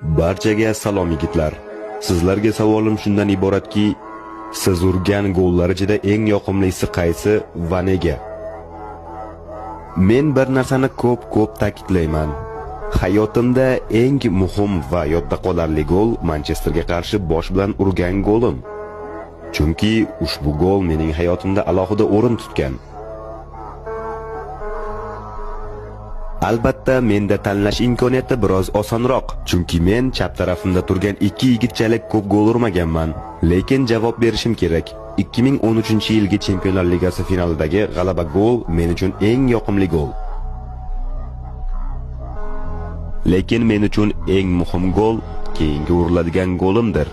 Barchaga salom yigitlar. Sizlarga savolim shundan iboratki, siz urgan gollar ichida eng yoqimlisi qaysi va nega? Men bir narsani ko'p-ko'p ta'kidlayman. Hayotimda eng muhim va yodda qolarli gol Manchesterga qarshi bosh bilan urgan golim. Chunki ushbu gol mening hayotimda alohida o'rin tutgan. Albatta, menda tanlash imkoniyati biroz osonroq, chunki men chap tarafimda turgan ikki yigitchalik ko'p gol urmaganman. Lekin javob berishim kerak. 2013-yilgi Chempionlar Ligasi finalidagi g'alaba gol men uchun eng yoqimli gol. Lekin men uchun eng muhim gol keyingi uriladigan golimdir.